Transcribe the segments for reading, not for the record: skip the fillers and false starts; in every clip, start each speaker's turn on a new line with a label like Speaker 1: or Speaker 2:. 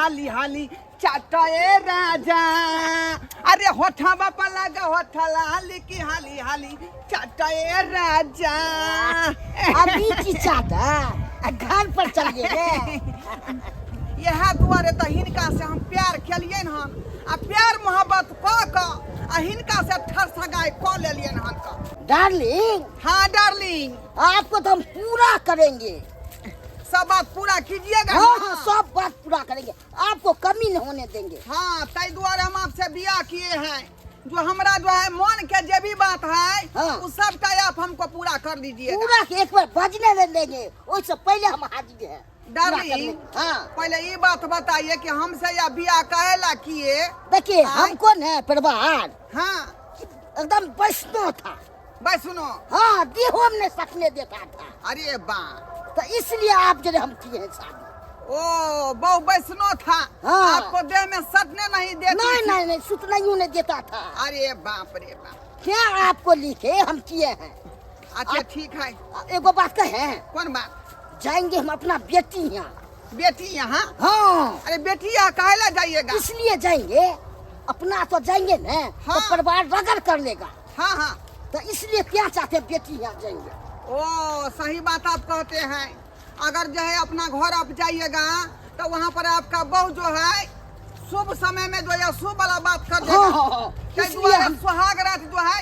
Speaker 1: हाली हाली चाटे राजा। अरे होठवा पर लगा होठ लाली की हाली हाली चाटे राजा।
Speaker 2: अभी की चाटा आ घर पर चलिए रे।
Speaker 1: इएह दुआरे तऽ हिनका से हम प्यार केलियनि हन आ प्यार मोहब्बत कऽ कऽ आ हिनका से ठर सगाई कऽ लेलियनि हन कऽ।
Speaker 2: डार्लिंग।
Speaker 1: हाँ डार्लिंग।
Speaker 2: आपको तो हम पूरा करेंगे।
Speaker 1: सब बात पूरा कीजिएगा।
Speaker 2: हाँ हाँ सब बात पूरा करेंगे, आपको कमी नहीं होने देंगे।
Speaker 1: हाँ तै दुआरे हम आपसे बियाह किए हैं। जो हमरा जो है मन के जे भी बात है,
Speaker 2: हाँ।
Speaker 1: उस सब का आप हमको पूरा कर दीजिएगा।
Speaker 2: पूरा के एक बार बजने नहीं देंगे, उससे पहले हम हाजिर हैं।
Speaker 1: डार्लिंग,
Speaker 2: पूरा करने। हाँ।
Speaker 1: पहले ये बात बताइए कि हमसे यह बियाह काहे किए?
Speaker 2: देखिए,
Speaker 1: हाँ।
Speaker 2: हमको न परिवार,
Speaker 1: हाँ।
Speaker 2: एकदम वैष्णो था।
Speaker 1: वैष्णो?
Speaker 2: हाँ, देहो में सकने देता था।
Speaker 1: अरे बा।
Speaker 2: तो इसलिए आप जो हम किए हैं शादी।
Speaker 1: ओ बहु वैष्णो था।
Speaker 2: हाँ।
Speaker 1: आपको देह में सटने नहीं देती
Speaker 2: नहीं,
Speaker 1: थी।
Speaker 2: नहीं, नहीं, सुतने यूं नहीं देता था।
Speaker 1: अरे बाप रे बाप।
Speaker 2: क्या आपको लिखे हम किए हैं।
Speaker 1: अच्छा ठीक है।
Speaker 2: एगो बात कहे?
Speaker 1: कौन बात?
Speaker 2: जाएंगे हम अपना बेटी यहाँ।
Speaker 1: बेटी यहाँ?
Speaker 2: हाँ।
Speaker 1: अरे बेटी यहाँ काहे ला जाइएगा?
Speaker 2: इसलिए जाएंगे, अपना तो जाएंगे ना,
Speaker 1: हाँ।
Speaker 2: तो परिवार रगड़ कर लेगा।
Speaker 1: हाँ, हाँ।
Speaker 2: तो इसलिए क्या चाहते हैं, बेटी यहाँ जाएंगे।
Speaker 1: ओ सही बात आप कहते हैं। अगर जो है अपना घर आप जाइएगा तो वहाँ पर आपका बहू जो है शुभ समय में जो है शुभ वाला बात कर देगा।
Speaker 2: हाँ, हाँ, हाँ।
Speaker 1: कई
Speaker 2: इसलिए
Speaker 1: दुआरे
Speaker 2: हम
Speaker 1: सुहाग रात जो है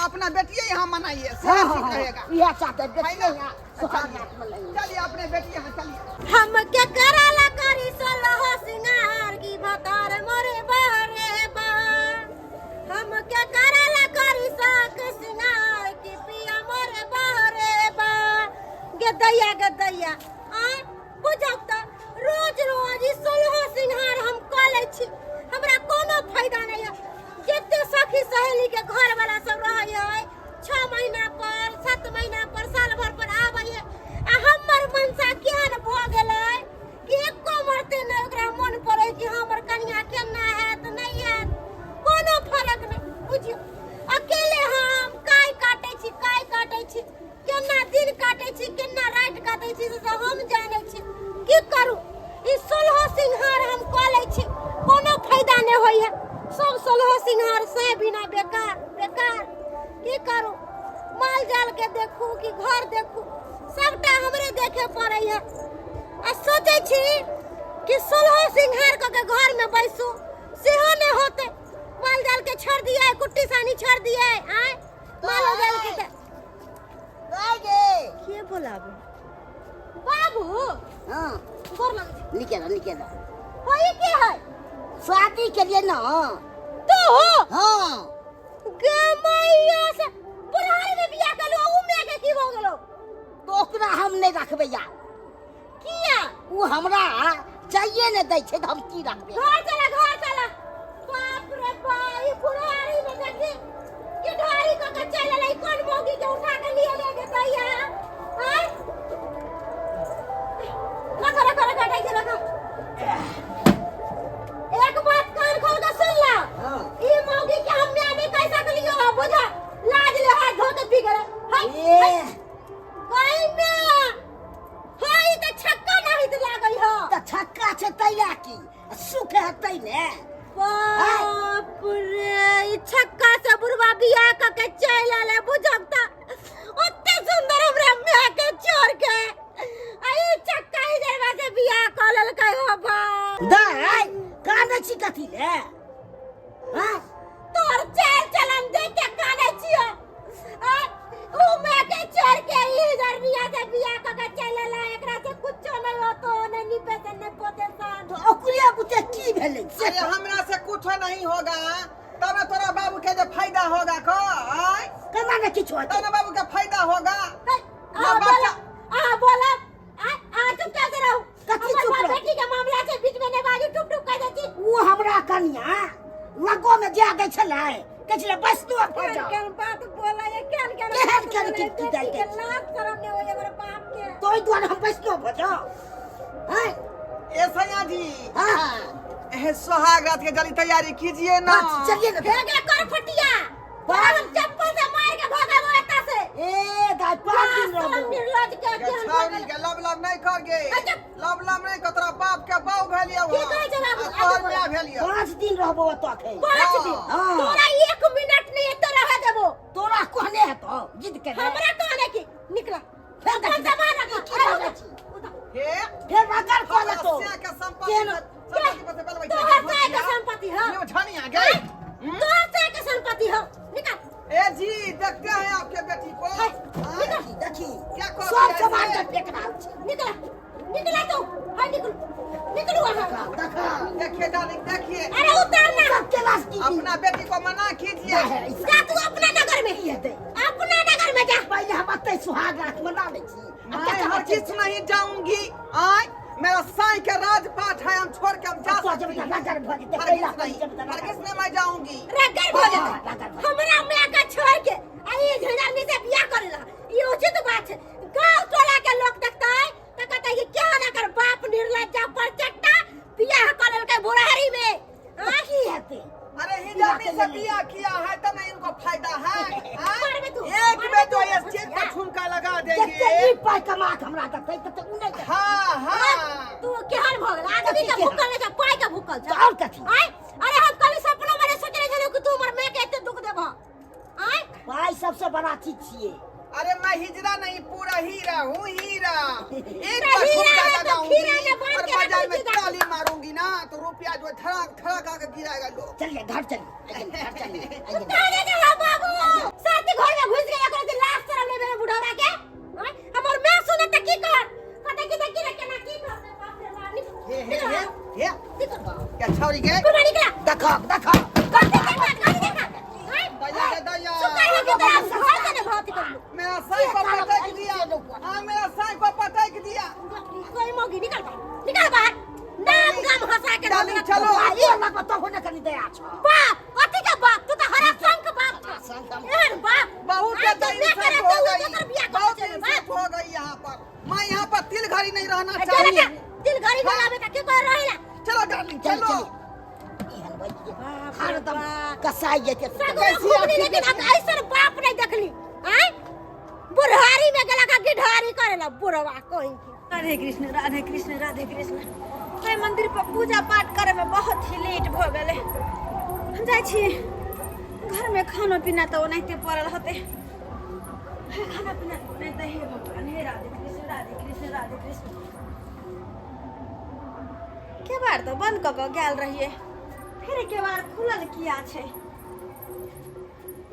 Speaker 1: अपना बेटी यहाँ मनाइए,
Speaker 2: हाँ,
Speaker 1: सेवा
Speaker 2: हाँ,
Speaker 1: ठीक
Speaker 2: हाँ।
Speaker 1: रहेगा।
Speaker 2: यह चाहते हैं, बेटी
Speaker 1: है ना?
Speaker 2: यहाँ सुहाग
Speaker 1: चलिए।
Speaker 2: रात मनाइए।
Speaker 1: चलिए अपने बेटी यहाँ चलिए।
Speaker 3: हम के कराला करी सोलह सिंगार की भतार मोरे बहरे बा। हम के कराला करी साक सिंगार की पिया मोरे बहरे बा। गदैया गदैया आ बुझक त रोज रोज ई सोलह सिंगार हम क लै छी, हमरा कोनो फायदा नहीं है। जते सखी सहेली के घर वाला सब रहै है, 6 महीना पर 7 महीना पर साल भर पर आबै है, आ हमर मनसा केहन भ गेलै कि एको मरते नहि ओकरा मन पड़ै कि हमर कनिया केना हैत नहि हैत, कोनो फरक नहि। बुझियौ अकेले हम काय काटै छी, काय काटै छी, केना दिन काटै छी, केना राति काटै छी से सब हम जानै छी। की करू, ई सोलह सिंहार हम कऽ लै छी, कोनो फायदा नहि होइ है। सब सोलह सिंहार से बिना बेकार बेकार। की करू, माल जाल के देखू कि घर देखू, सबटा हमरे देखे पड़ै है। आ सोचै छी कि सोलह सिंहार कऽ के घर में बैसू, सेहो नहि होतै। माल जाल के छोड़ दिए, कुट्टी सानी छोड़ दिए, आय माल जाल के तऽ के बोलाबू बाबू?
Speaker 2: हाँ।
Speaker 3: गोर लगै छी।
Speaker 2: निके रह, निके रह।
Speaker 3: होई के है?
Speaker 2: शादी के लिए ना।
Speaker 3: तू हो?
Speaker 2: हाँ।
Speaker 3: गे मैया से बुढ़ारी में बियाह कलू, उ में के की भ गेलो?
Speaker 2: तो ओकरा हम नहीं रखबे यार।
Speaker 3: किया?
Speaker 2: उ हमरा चाहिए ने दै छै त हम की रखबे?
Speaker 3: घर चला, घर चला। बाप रे बाप, ई बुढ़ारी में देखी कि ढारी क के चल एलै, कोन मौगी के उठा के लिए ले जेतै या? आय? रखो, रखो, रखो, रखो, रखो। एक बात कान खोल के सुन ला।
Speaker 2: हाँ।
Speaker 3: ई मौगी के हम माय नहीं कह सकलियो, बुझा। लाज ले हाथ धो के पी गेलै। हाय,
Speaker 2: ए।
Speaker 3: हाय। गई में। हाय, त छक्का नहीं त लागै ह।
Speaker 2: त छक्का छै तैला की? सुख हेतै ने।
Speaker 3: बाप रे, ई छक्का से बुढ़वा बियाह क के चलि एलै, बुझक त ओते सुंदर हमरा माय के छोड़ के आ ई छक्का ही जरवा से बियाह क लेलकै हो बाप।
Speaker 2: दाइ, कानै छी कथी ले? हाँ?
Speaker 3: तोर चाल चलन देख के कानै छियो। आ, ऊ माय के छोड़ के ई जरबिया से बियाह क के चलि एलै, एकरा से कुछो नहीं होतो, ने निपे से ने पोते सन।
Speaker 2: तो ओकरे बुते की भेलै? से
Speaker 1: अरे हमरा से कुछ नहीं होगा, तब तोरा बाबू के जे फायदा होगा को, आय?
Speaker 2: केना ने किछु होतै?
Speaker 1: तब ना बाबू के फायदा होगा।
Speaker 3: हे,
Speaker 1: ना
Speaker 3: आ
Speaker 1: बच्चा।
Speaker 3: बोला, आ बोला, आ, आ चुप कैसे रहू?
Speaker 2: कथी
Speaker 3: हमर
Speaker 2: चुप
Speaker 3: बाप
Speaker 2: रहू?
Speaker 3: बेटी के मामला छै, बीच में नहीं बाजू, टुक टुक कह दै छी।
Speaker 2: ऊ हमरा कनिया लगो में जा दै छलै, कहै छलै बस तू अब
Speaker 3: केहन
Speaker 2: जाओ।
Speaker 3: केहन बात बोलै है, केहन केहन
Speaker 2: केहन
Speaker 3: बात
Speaker 2: केहन
Speaker 3: बोलै है,
Speaker 2: की
Speaker 3: बेटी
Speaker 2: दाइ
Speaker 3: के
Speaker 2: दै छै।
Speaker 3: लाज शरम नहीं होइए हमर बाप के।
Speaker 2: तो ओहि दुआरे हम वैष्णव भऽ जाओ। हैं?
Speaker 1: ए सैया जी।
Speaker 2: हाँ।
Speaker 1: ए सुहाग रात के जल्दी तैयारी कीजिए ना।
Speaker 2: हाँ, चलिए ना।
Speaker 3: भेगे कर फटिया।
Speaker 2: बाप।
Speaker 3: हम चप्पल से मार के भगाबो एता से।
Speaker 2: ए दाइ, 5 दिन
Speaker 3: लाज शरम
Speaker 2: रहबो।
Speaker 3: निर्लज के
Speaker 1: गे
Speaker 3: केहन
Speaker 1: छाउरी
Speaker 3: भऽ गेल।
Speaker 1: के लब लब नहीं कर गे।
Speaker 3: अच्छा।
Speaker 1: लब लब नहीं कर, तोरा बाप के बाऊ भेलियौ
Speaker 3: की
Speaker 1: हन।
Speaker 3: कहै
Speaker 2: रहबो ओतऽ अखन।
Speaker 3: 5 दिन।
Speaker 2: हाँ।
Speaker 3: तोरा 1 मिनट नहीं एतऽ रह देबो।
Speaker 2: तोरा कहने हेतौ जिद केने।
Speaker 3: हमरा कहने की निकला।
Speaker 2: फेर
Speaker 3: अपन
Speaker 2: देखी।
Speaker 3: सामान रख।
Speaker 2: की बोलै छी?
Speaker 1: हे
Speaker 2: फेर रगड़ कऽ लेतौ।
Speaker 1: हमरा के संपत्ति
Speaker 2: केहन?
Speaker 1: संपत्ति पर से बलबै छै।
Speaker 3: तोहर साय के संपत्ति ह।
Speaker 1: यो झनिया गई।
Speaker 3: तोहर साय के संपत्ति ह। निकाल।
Speaker 1: ए जी देखते हैं आपके बेटी को।
Speaker 3: है,
Speaker 1: हाँ?
Speaker 2: देखी देखी
Speaker 1: क्या कहती
Speaker 2: सब
Speaker 1: है
Speaker 2: सामान
Speaker 1: से?
Speaker 2: के पेट में छै।
Speaker 3: निकला निकला तू। हाय निकल निकलू वहाँ।
Speaker 2: देखा
Speaker 1: देखिए डार्लिंग देखिए।
Speaker 3: अरे उतार ना।
Speaker 2: सब के लाश की
Speaker 1: अपना बेटी को मना कीजिए।
Speaker 3: जा तू अपना नगर में।
Speaker 2: की हेतै?
Speaker 3: अपना नगर में जा।
Speaker 2: पहिले हम अतै सुहाग रात मना लै छी। आ
Speaker 1: मैं
Speaker 2: तकर
Speaker 1: हर
Speaker 2: बाद
Speaker 1: चीज नहीं जाऊंगी। आय मेरा साई के राजपाट है, हम छोड़ के हम जा
Speaker 2: तो
Speaker 1: सकते
Speaker 2: जब
Speaker 1: हैं।
Speaker 2: रगड़ भऽ जेतै
Speaker 1: हरगिज
Speaker 2: पहिला
Speaker 1: नहीं,
Speaker 2: जब तक
Speaker 1: हरगिज नहीं मैं जाऊंगी।
Speaker 3: रगड़ भऽ जेतै।
Speaker 2: हाँ, रगड़ भऽ जेतै।
Speaker 3: हमरा माय के छोड़ के आ ई झंझारनी से बियाह करेला ई उचित बात छै? गांव टोला के लोग देखतै त कहतै कि केहन एकर बाप निर्लज्जा पर चट्टा बियाह कऽ लेलकै बुढ़ारी में। आँय?
Speaker 2: की हेतै?
Speaker 1: अरे हिजाबी से बियाह किया है तब ना इनको फायदा है। हाँ?
Speaker 3: मारबे तू,
Speaker 1: एक
Speaker 3: मारबे
Speaker 1: में
Speaker 3: तू।
Speaker 1: तो ये चीज पर ठुमका लगा
Speaker 2: जते
Speaker 1: देंगे।
Speaker 2: ई पाइ कमा के हमरा देतै तते उ नहि देतै।
Speaker 1: हाँ हाँ।
Speaker 3: तू केहन भऽ गेल आदमी के
Speaker 2: कथी केहन?
Speaker 3: भूखल नहि छै, पाइ के भूखल छै।
Speaker 2: तऽ आओर कथी?
Speaker 3: आँय? अरे हम कभी सपनो में नहीं सोचने छलियै कि तू हमर माय के एते दुख देबह। आँय?
Speaker 2: पाइ सबसे बड़ा चीज छियै।
Speaker 1: अरे मैं हिजरा नहीं पूरा हीरा हूँ हीरा। एक
Speaker 3: तो
Speaker 1: बार
Speaker 3: हीरा
Speaker 1: ठुमका
Speaker 3: है तो
Speaker 1: लगाऊंगी
Speaker 3: खीरा ने बांध
Speaker 1: और
Speaker 3: के
Speaker 1: बाजार
Speaker 3: रखी
Speaker 1: में
Speaker 3: थी।
Speaker 1: ताली मारूंगी ना तो रुपया जो धड़क धड़क आके गिराएगा लोग।
Speaker 2: चलिए घर चलिए, आइए घर चलिए, आइए।
Speaker 3: कहाँ जा रहा बाबू? साथी घर में घुस गया एकरा जे लाश शरम नहीं भेल बुढ़ौरा के। आँय? हमर माय सुनत त की कर? कहतै कि देखी रे केना की कर रे बाप रे बाप। निकल,
Speaker 1: हे हे
Speaker 3: निकल,
Speaker 1: हे हे
Speaker 3: निकल।
Speaker 1: क्या छौरी के?
Speaker 3: कुर्बा निकला।
Speaker 2: देखो देखो।
Speaker 3: कथी के बात कथी देखा? आँय?
Speaker 1: दया दे दया।
Speaker 3: शुक्र है कि तोरा घर से नहीं भाती करलू।
Speaker 1: मेरा साई को पटक दिया। हाँ मेरा साई को पटक दिया।
Speaker 3: कोई मोगी निकल बाहर, निकल बाहर। नाम गाम हंसा के
Speaker 1: डार्लिंग,
Speaker 3: रख।
Speaker 1: चलो।
Speaker 2: पाइ लगबो तहु ने कनि दया छौ।
Speaker 3: बाप अथी के बाप तू तो हरा संग बाप छौ।
Speaker 2: संग हम-
Speaker 3: एहन बाप
Speaker 1: बहुत
Speaker 3: आइ
Speaker 1: ज्यादा
Speaker 3: तो मैं
Speaker 1: इंसल्ट
Speaker 3: करे
Speaker 1: हो
Speaker 3: तो
Speaker 1: गई,
Speaker 3: ओकर बियाह कर
Speaker 1: बहुत
Speaker 3: चले
Speaker 1: इंसल्ट
Speaker 3: बाप।
Speaker 1: हो गई यहाँ पर। मैं यहाँ पर तिल घड़ी नहीं रहना
Speaker 3: चल
Speaker 1: चाहती
Speaker 3: जा,
Speaker 1: हूँ।
Speaker 3: दिल घड़ी गलाबे त के कर रहेला?
Speaker 1: चलो डार्लिंग
Speaker 2: चल
Speaker 1: चलो।
Speaker 2: चलिए। एहन भइए।
Speaker 3: बाप रे
Speaker 2: हरदम
Speaker 3: बाप।
Speaker 2: कसाई जेतै।
Speaker 3: सगरो
Speaker 1: कैसी
Speaker 3: घुमली
Speaker 1: आखिर
Speaker 3: लेकिन हम ऐसन बाप नहीं देखली। आय बुढ़ारी में गेला का गिढारी करेला बुढ़वा कहीं के।
Speaker 4: राधे कृष्ण राधे कृष्ण राधे कृष्ण। एहि मंदिर पर पूजा पाठ करे में बहुत ही लेट भ गेलै। हम जाइ छी घर में, खाना पीना तऽ ओनाहिते पड़ल होतै। खाना पीना ओनाहिते। हे भगवान, हे राधे कृष्ण राधे कृष्ण राधे कृष्ण। केबाड़ तऽ बंद कऽ कऽ गेल रहियै, फेर केबाड़ खुलल किया छै?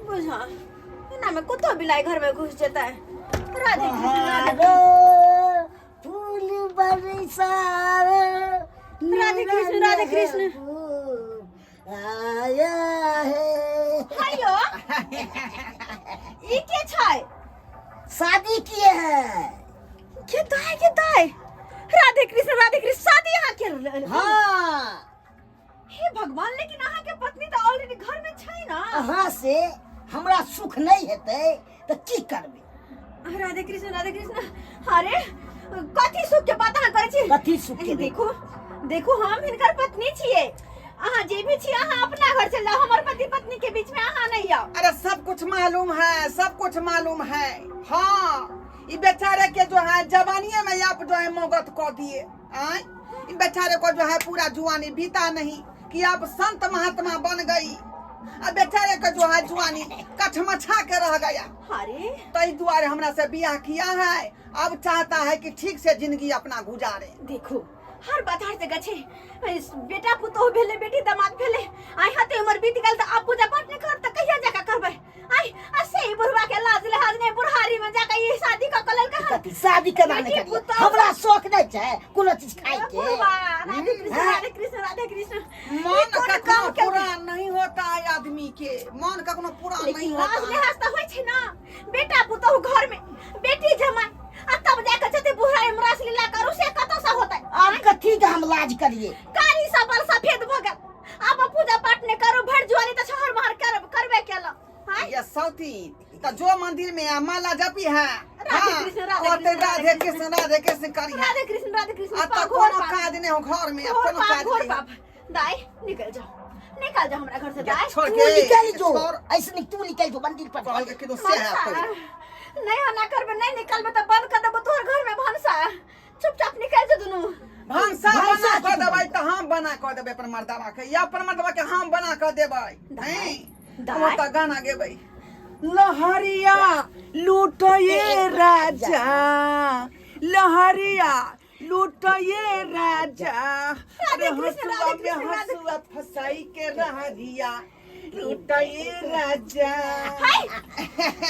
Speaker 4: बुझ एना में कुत्तो बिलाइ घर में घुस जेतै। राधे कृष्ण राधे
Speaker 2: बहारो फूल बरसावे।
Speaker 4: राधे कृष्ण, राधे कृष्ण।
Speaker 2: आया है।
Speaker 4: हेलो, ई के छै?
Speaker 2: शादी किए हैं।
Speaker 4: के दाय के दाय, राधे कृष्ण राधे कृष्ण। शादी अहाँ के?
Speaker 2: हाँ।
Speaker 4: हे भगवान, लेकिन अहाँ के पत्नी तऽ ऑलरेडी घर में छै ना?
Speaker 2: अहाँ से हमरा सुख नहीं हेतै तऽ की करबै?
Speaker 4: राधे कृष्ण राधे कृष्ण। अरे कथी सुख के बात अहाँ करै छी?
Speaker 2: कथी सुख के?
Speaker 4: देखू देखू, हम हिनकर पत्नी छियै। अहाँ जे भी छी अहाँ अपना घर चल जाओ, हमर पति पत्नी के बीच में अहाँ नहीं आओ।
Speaker 1: अरे सब कुछ मालूम है, सब कुछ मालूम है। हाँ ये बेचारे के जो है जवानिये में आप जो है मोगत को दिए। आय इन बेचारे को जो है पूरा जुआनी बीता नहीं कि आप संत महात्मा बन गई। अब बेचारे के जो है जुआनी कछमछा के रह गया।
Speaker 4: अरे
Speaker 1: तई दुआरे हमरा से बियाह किया है, अब चाहता है कि ठीक से जिंदगी अपना गुजारे।
Speaker 4: देखो हर बात हर जगह छै, इस बेटा पुतोह भेले, बेटी दामाद भेले, आइ हाथे उमर बीत गेल तऽ आब पूजा पाठ नहि करब तऽ कहिया जाके करबै? आइ आ से ई बुढ़वा के लाज लिहाज नहि, बुढ़ारी में जाके ई शादी कऽ के लेलकै हन।
Speaker 2: कथी शादी केना नहि
Speaker 4: बेटी
Speaker 2: करियै?
Speaker 4: पुतोह।
Speaker 2: हमरा शौक नहि छै कोनो चीज खाय के।
Speaker 4: बुढ़वा, राधे कृष्ण
Speaker 2: हाँ।
Speaker 4: राधे कृष्ण राधे कृष्ण। ई
Speaker 1: मन
Speaker 4: कोन
Speaker 1: कखनो
Speaker 4: काम केलकै?
Speaker 1: पुरान नहीं होता है आदमी के, मन कखनो पुरान
Speaker 4: लेकिन
Speaker 1: नहीं
Speaker 4: लाज
Speaker 1: होता है।
Speaker 4: लिहाज तऽ होइ छै ना, बेटा पुतोह घर में, बेटी जमाई, आ तब जाके जते बुढ़ारी में रासलीला करू से कतऽ से होतै?
Speaker 2: आब कथी के हम लाज करियै?
Speaker 4: कारी सबल सफेद भऽ गेल, आब पूजा पाठ नहि करू, भरि जुआनी तऽ छहर महर करबे केलहुँ। आँय?
Speaker 1: ये सौती तो जो मंदिर में आ माला जपी है।
Speaker 4: राधे
Speaker 1: हाँ,
Speaker 4: कृष्ण, राधे
Speaker 1: और ते
Speaker 4: कृष्ण,
Speaker 1: राधे कृष्ण राधे कृष्ण करी है।
Speaker 4: राधे कृष्ण राधे कृष्ण।
Speaker 1: आ तो
Speaker 4: पाप, घोर
Speaker 1: कोनो
Speaker 4: पाप।
Speaker 1: काज नहीं हो घर में, अब
Speaker 4: घोर
Speaker 1: कोनो
Speaker 4: पाप,
Speaker 1: काज
Speaker 4: घोर
Speaker 1: नहीं हो।
Speaker 4: पाप। दाई निकल जाओ, निकल जाओ हमरा घर से दाई।
Speaker 1: छोड़
Speaker 2: तू
Speaker 1: के
Speaker 2: निकल जो।
Speaker 1: छोड़।
Speaker 2: ऐसे नहीं, तू निकल जो मंदिर पर।
Speaker 1: कहल के किदो से है कोई
Speaker 4: नहीं होना करबे, नहीं निकलबे तऽ बंद कर देबो तोहर घर में भनसा। चुपचाप निकल जो दुनू।
Speaker 1: भनसा
Speaker 2: भनसा
Speaker 1: बना कऽ
Speaker 2: की
Speaker 1: देबै तऽ हम बना कऽ देबै अपन मर्दाबा के या अपन मर्दाबा के हम बना कऽ देबै
Speaker 4: दाइ,
Speaker 1: हैं
Speaker 4: दाइ।
Speaker 1: हम तऽ गाना गेबै लहरिया लूटये राजा लहरिया लूटये राजा अरे
Speaker 4: कृष्ण,
Speaker 1: हंसुआ
Speaker 4: राधे
Speaker 1: में
Speaker 4: कृष्ण, राधे-
Speaker 1: हंसुआ फसाई के रहरिया लूटये राजा
Speaker 4: हाय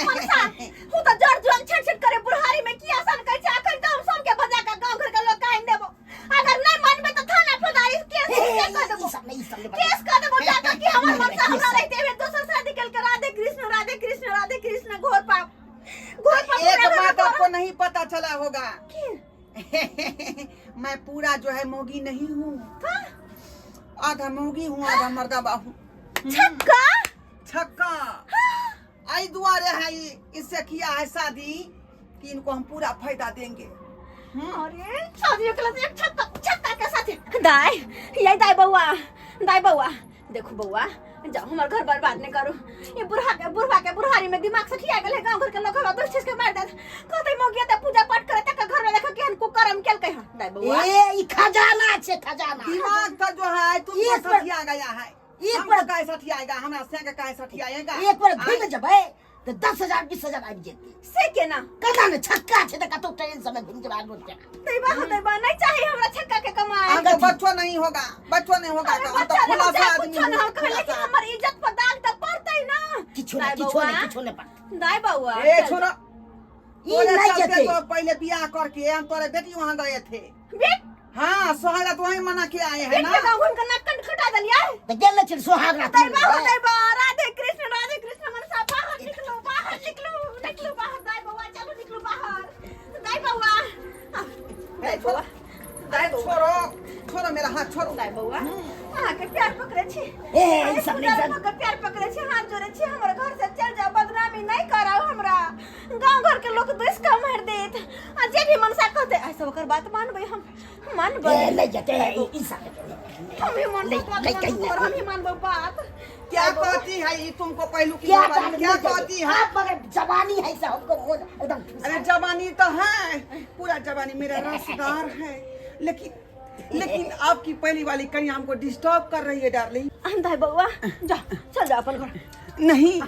Speaker 4: मनसा हूँ तऽ जड़ जुआन छट छट करे बुढ़ारी में की आसान कहै छै अखन तऽ हम सबके बजा के गांव घर के लोग काइन देबो अगर नहीं मानबे तऽ थाना फौजदारी केस केस कर देबो
Speaker 2: ई सब नहीं, ई सब नहीं।
Speaker 4: केस कर देबो जाकर कि हमर मनसा हमरा रहते हुए दोसर शादी केल के राधे कृष्ण राधे कृष्ण राधे कृष्ण घोर पाप घोर पाप
Speaker 1: एक
Speaker 4: पूरा घर
Speaker 1: बात
Speaker 4: में
Speaker 1: आपको नहीं पता चला होगा
Speaker 4: की?
Speaker 1: मैं पूरा जो है मोगी नहीं हूँ
Speaker 4: हाँ?
Speaker 1: आधा मोगी हूँ आधा मर्दाबा हूँ
Speaker 4: छक्का
Speaker 1: छक्का आई दुआरे है ये, इससे किया है शादी कि इनको हम पूरा फायदा देंगे
Speaker 4: अरे शादी के लिए एक छक्का छक्का के साथ दाई यही दाई बउआ दाई बउआ देखो बउआ जाओ हमर घर बर्बाद नहीं करू ये बुढ़ा के बुढ़वा के बुढ़ारी में दिमाग से ठिया गेल है गांव घर के लोग हमरा दोष चीज के मार देत कहते मोगिया त पूजा पाठ करे तक घर में देख केहन कुकर्म केलकै हन दाई बउआ
Speaker 2: ए ई खजाना छै खजाना
Speaker 1: दिमाग तो जो है तुमको
Speaker 2: एक पर-
Speaker 1: सठिया गया है
Speaker 2: एक
Speaker 1: हमको
Speaker 2: पर-
Speaker 1: काहे सठियाएगा हमरा से के काहे सठियाएगा
Speaker 2: एक बार घुमि जेबै तऽ 10,000 20,000 आबि जेतै
Speaker 4: से केना
Speaker 2: केना ने छक्का छै तऽ कतौ ट्रेन सबमे घुमि जेबै आगू जेना
Speaker 4: दैबा हो दैबा नहीं चाहिए हमरा छक्का के कमाई
Speaker 1: हमको बच्चो नहीं होगा बच्चो नहीं होगा
Speaker 4: अरे
Speaker 1: तो हम तो
Speaker 4: बच्चा नहीं
Speaker 1: खुलासा
Speaker 4: चाहे
Speaker 1: आदमी
Speaker 4: कुछो ना
Speaker 1: हूँ,
Speaker 4: हो कहे लेकिन
Speaker 1: खुलासा।
Speaker 4: हमर इज्जत पर दाग त पड़तै ना
Speaker 2: किछो नहि
Speaker 4: दाइ
Speaker 2: किछो
Speaker 4: बौआ
Speaker 2: नहि किछो नहि पड़तै
Speaker 4: दाइ बौआ
Speaker 1: ए
Speaker 4: चल।
Speaker 1: छोड़ो
Speaker 2: ई
Speaker 1: तोरे
Speaker 2: नहि
Speaker 1: चलते
Speaker 2: जेतै
Speaker 1: तो पहले बियाह करके हम तोरे बेटी वहाँ गए थे
Speaker 4: बेट
Speaker 1: हाँ सोहागरा तो वहीं मना के आए हैं
Speaker 4: बेट
Speaker 1: ना
Speaker 4: के गाँव घूम के नाक कंठ खटा देलियै
Speaker 2: तऽ गेल ने छै सोहाग रात
Speaker 4: दैबा हो दैबा राधे कृष्ण राधे कृष्ण मनसा बाहर निकलो बाहर निकलो निकलो बाहर दाइ बौआ चलो निकलो बाहर दाइ बौआ दाइ बौआ
Speaker 1: दाई छोड़ो छोड़ो मेरा हाथ छोड़ो
Speaker 4: दाइ बौआ अहाँके प्यार पकड़े छी
Speaker 2: ए, ई सब नहि
Speaker 4: अरे के प्यार पकड़े छी हाथ जोड़े छी हमर घर से चल जाओ बदनामी नहीं कराओ हमरा गांव घर के लोग दुस का मार देत आ जे भी मनसा कहते ऐसा ओकर बात मानबै हम मानबै
Speaker 2: ए नहि जेतै ई सब नहि
Speaker 4: हम भी मानबै
Speaker 2: नहीं,
Speaker 4: बात
Speaker 2: नहीं,
Speaker 4: मानबै
Speaker 2: नहीं,
Speaker 4: हम ही मानबै बात
Speaker 1: क्या कहती है ये तुमको पहलू की
Speaker 2: क्या
Speaker 1: बात
Speaker 2: बात
Speaker 1: क्या कहती है
Speaker 2: आप मगर जवानी है से हमको मोन एकदम खुश
Speaker 1: अरे
Speaker 2: है।
Speaker 1: जवानी तो है पूरा जवानी मेरा रसदार है लेकिन लेकिन आपकी पहली वाली कन्या हमको डिस्टर्ब कर रही है डार्लिंग
Speaker 4: दाई बउआ जा चल जा अपन घर
Speaker 1: नहीं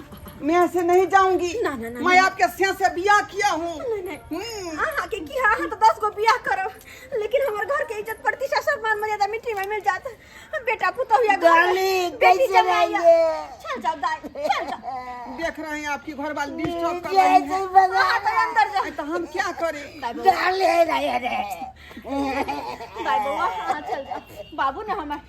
Speaker 1: मैं ऐसे नहीं जाऊंगी
Speaker 4: ना, ना, ना,
Speaker 1: मैं
Speaker 4: ना।
Speaker 1: आपके सिया से बियाह किया हूँ
Speaker 4: नहीं, नहीं।
Speaker 1: हम्म।
Speaker 4: अहाँ के की अहाँ तो 10 गो बियाह करब लेकिन हमर घर के इज्जत प्रतिष्ठा सब मान मर्यादा मिट्टी में मिल जात बेटा पुतोह या घर में,
Speaker 2: डार्लिंग,
Speaker 4: बेटी
Speaker 2: कैसे
Speaker 4: जमाई या।
Speaker 2: रहेंगे?
Speaker 4: चल जाओ दाई चल जाओ
Speaker 1: देख रहे हैं आपकी घर वाली डिस्टर्ब कर रही
Speaker 2: जैसे
Speaker 1: है
Speaker 2: बना
Speaker 4: अहाँ तो अंदर जाओ
Speaker 1: तो हम क्या करें
Speaker 4: दाई बउआ
Speaker 2: डार्लिंग रहे रे
Speaker 4: दाई बउआ हाँ चल जाओ बाबू ने हमार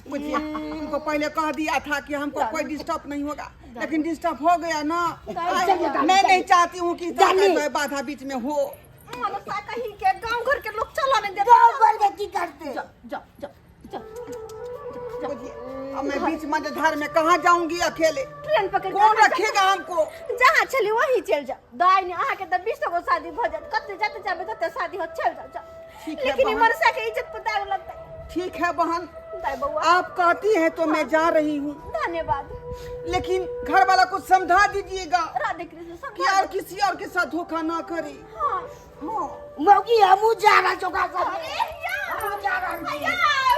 Speaker 1: बुझिए उनको पहले कह दिया था कि हमको कोई डिस्टर्ब नहीं होगा लेकिन डिस्टर्ब हो गया ना मैं नहीं चाहती हूँ कि इस तरह का जो है बाधा बीच में हो
Speaker 4: मनसा कहीं के गांव घर के लोग चलो नहीं देते
Speaker 2: गाँव घर में की करते
Speaker 4: जा जा जा जा
Speaker 1: बुझिए अब मैं बीच मझधार में कहाँ जाऊंगी अकेले
Speaker 4: ट्रेन पकड़ के
Speaker 1: कौन
Speaker 4: अहाँ
Speaker 1: रखेगा हमको
Speaker 4: जहाँ चली वही चल जाओ दाई ने अहाँ के तऽ 20 गो शादी भऽ जायत कते जते जाबे तते शादी हो चल जाओ जाओ
Speaker 1: ठीक है,
Speaker 4: लेकिन ई
Speaker 1: बहन।
Speaker 4: मनसा के इज्जत पर दाग लगतै
Speaker 1: ठीक है बहन
Speaker 4: दाई बउआ
Speaker 1: आप कहती हैं तो मैं जा रही हूँ
Speaker 4: धन्यवाद
Speaker 1: लेकिन घर वाला को समझा दीजिएगा
Speaker 4: राधे कृष्ण
Speaker 1: कि
Speaker 4: समझा
Speaker 1: और किसी और के साथ धोखा ना करे
Speaker 4: हाँ
Speaker 1: हाँ
Speaker 2: मौगी हमहूँ जा रहल छी ओकरा
Speaker 4: अरे
Speaker 2: संगे
Speaker 4: या
Speaker 2: हमहूँ जा रहल छी
Speaker 4: या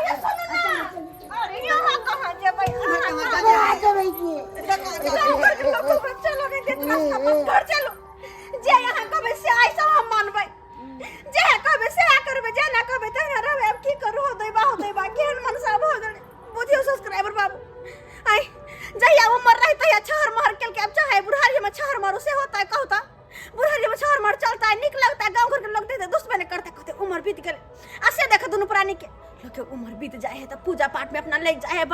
Speaker 4: ये सुनू ना अरे यहाँ कहाँ जेबै अहाँ
Speaker 1: कहाँ
Speaker 4: कहाँ
Speaker 2: कहाँ जेबै की
Speaker 1: कहाँ
Speaker 4: गाँव
Speaker 1: जाते
Speaker 4: घर के लोग ओकरा चलो नहीं देत रास्ता पर घर चलो जे यहाँ कहबै से आइ सब हम मानबै जे कहबै से आ करबै जे ना कहबै तहिना रहबै अब की करू हो दैबा हो दैबा केहन मनसा भऽ गेलै बुझियौ सब्सक्राइबर बाबू आइ जहिया उमर रही तहिया छहर महर केलकै अब चाहे बुढ़ारी में छहर मारू से होता है कहता बुढ़ारी में छहर मार चलता है निक लगता है गाँव घर के लोग देखते दुश्मनी करते कहते उम्र बीत गेलै आ से देख दुनू प्राणी के लोग के उम्र बीत जाए है तो पूजा पाठ में अपना लग जाए है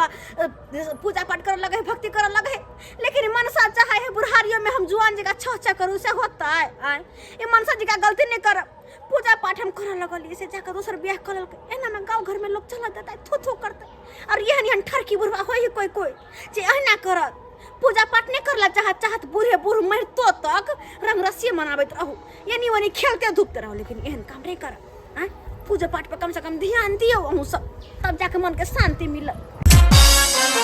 Speaker 4: पूजा पाठ करे लगे है भक्ति करे लगे है लेकिन मनसा चाहे है बुढ़ारियों में हम जुआन जगह छह छह करू से होता है आय ये मनसा जी का गलती नहीं करब पूजा पाठ हम करे लगलिए से जाकर दोसर बियाह कर लेलकै एना में गाँव घर में लोग चलत देता थू थू करते और एहन एहन ठरकी बुढ़वा होइ है कोई कोई जे एहना करत पूजा पाठ नहीं करला चाहत चाहत बूढ़े बूढ़ मरतो तक रंग रसिए मनाबैत रहू एनी ओनी खेलते धूपते रहू लेकिन एहन काम नहीं करब आँय पूजा पाठ पर कम से कम ध्यान दियौ अहूँ सब तब जाके मन के शांति मिलत।